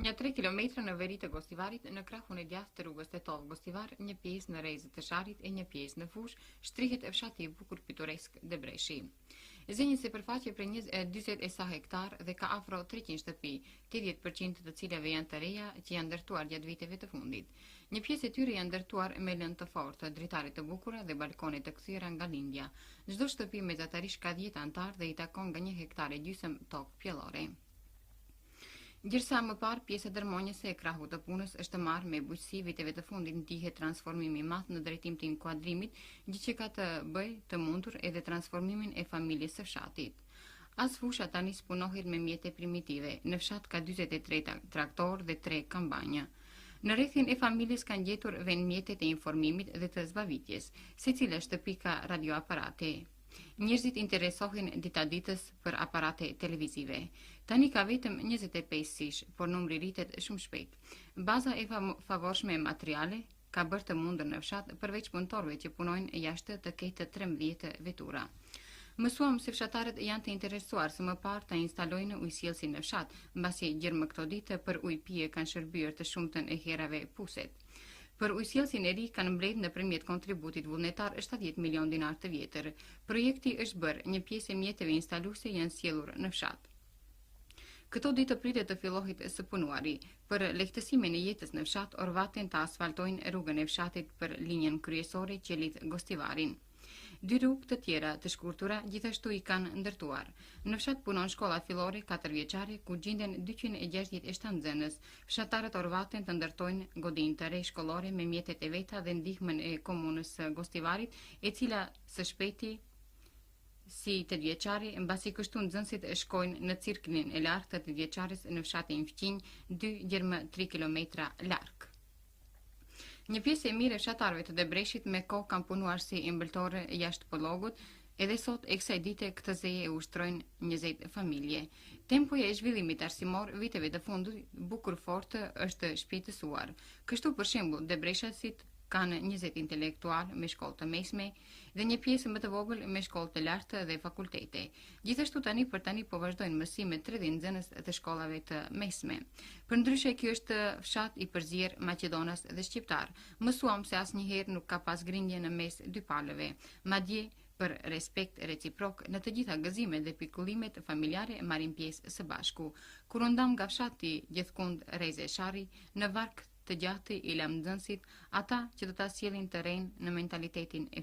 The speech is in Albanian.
Nja tre kilometra në veri të Gostivarit, në krahun e djathtë të rrugës Tetovë-Gostivar, një pjesë në rreze të Sharrit e një pjesë në fushë, shtrihet fshati i bukur pitoresk Debreshi. Zë një sipërfaqe prej 40 e sa hektarë dhe ka afro 300 shtëpi, 80 për qind të të cilave janë të reja që janë ndërtuar gjatë viteve të fundit. Një pjesë e tyre janë ndërtuar me lëndë të fortë, dritare të bukura dhe balkone të kthyera nga lindja. Çdo shtëpi mesatarisht ka 10 anëtarë dhe i takon nga një hektar e gjysmë tokë pjellore. Gjersa më parë pjesa dërmonjëse e krahut të punës është marrë me bujqësi viteve të fundit ndihet transformim i madh në drejtim të inkuadrimit, gjë që ka të bëjë të mundur edhe transformimin e familjes së fshatit. As fusha tani s'punohet me mjete primitive, në fshat ka 43 traktorë dhe 3 kambanja. Në rrethin e familjes kanë gjetur vend mjetet e informimit dhe të zbavitjes. Secila shtëpi ka radioaparate. Njerëzit interesohen dita-ditës për aparate televizive. Tani ka vetëm 25 sish, por numri rritet shumë shpejt. Baza e favorshme materiale ka bërë të mundur në fshat përveç punëtorëve që punojnë jashtë të ketë 13 vetura. Mësuam se fshatarët janë të interesuar se më parë ta instalojnë ujësjellësin në fshat, mbasi gjer më këto ditë për ujë pije kanë shërbyer të shumtën e herave puset. Për ujësjellësin e ri kanë mbledhë nëpërmjet kontributit vullnetar 70 milion dinarë të vjetër. Projekti është bërë, një pjesë e mjeteve instaluese janë sjellur në fshat. Këto ditë pritet të fillohet së punuari. Për lehtësimin e jetës në fshat, orvaten ta asfaltojnë rrugën e fshatit për linjën kryesore që lidh Gostivarin. Dy rrugë të tjera të shkurtura gjithashtu i kanë ndërtuar. Në fshat punon shkolla fillore katërvjeçare ku gjinden 267 nxënës. Fshatarët orvaten të ndërtojnë godinë të re shkollore me mjetet e veta dhe ndihmën e komunës së Gostivarit, e cila së shpejti si tetëvjeçari, mbasi kështu nxënësit shkojnë në cirklin e lartë të tetëvjeçares në fshatin fqinj, 2 gjer më 3 kilometra larg. Një pjesë e mirë e fshatarëve të Debreshit me kohë kanë punuar si ëmbëltorë jashtë Pollogut, edhe sot e kësaj dite këtë zeje e ushtrojnë 20 familje. Tempoja e zhvillimit arsimor viteve të fundit bukur fort është shpejtësuar. Kështu për shembull, debreshasit kanë 20 intelektualë me shkollë të mesme dhe një pjesë më të vogël me shkollë të lartë dhe fakultete. Gjithashtu tani për tani po vazhdojnë mësimet 30 nxënës të shkollave të mesme. Përndryshe ky është fshat i përzier maqedonas dhe shqiptar. Mësuam se asnjëherë nuk ka pas grindje në mes dy palëve. Madje për respekt reciprok në të gjitha gëzimet dhe pikëllimet familjare marrin pjesë së bashku. Kur u ndam nga fshati gjithkund rreze sharri, në varg të gjatë i lamë nxënësit, ata që do ta sjellin të renë në mentalitetin e.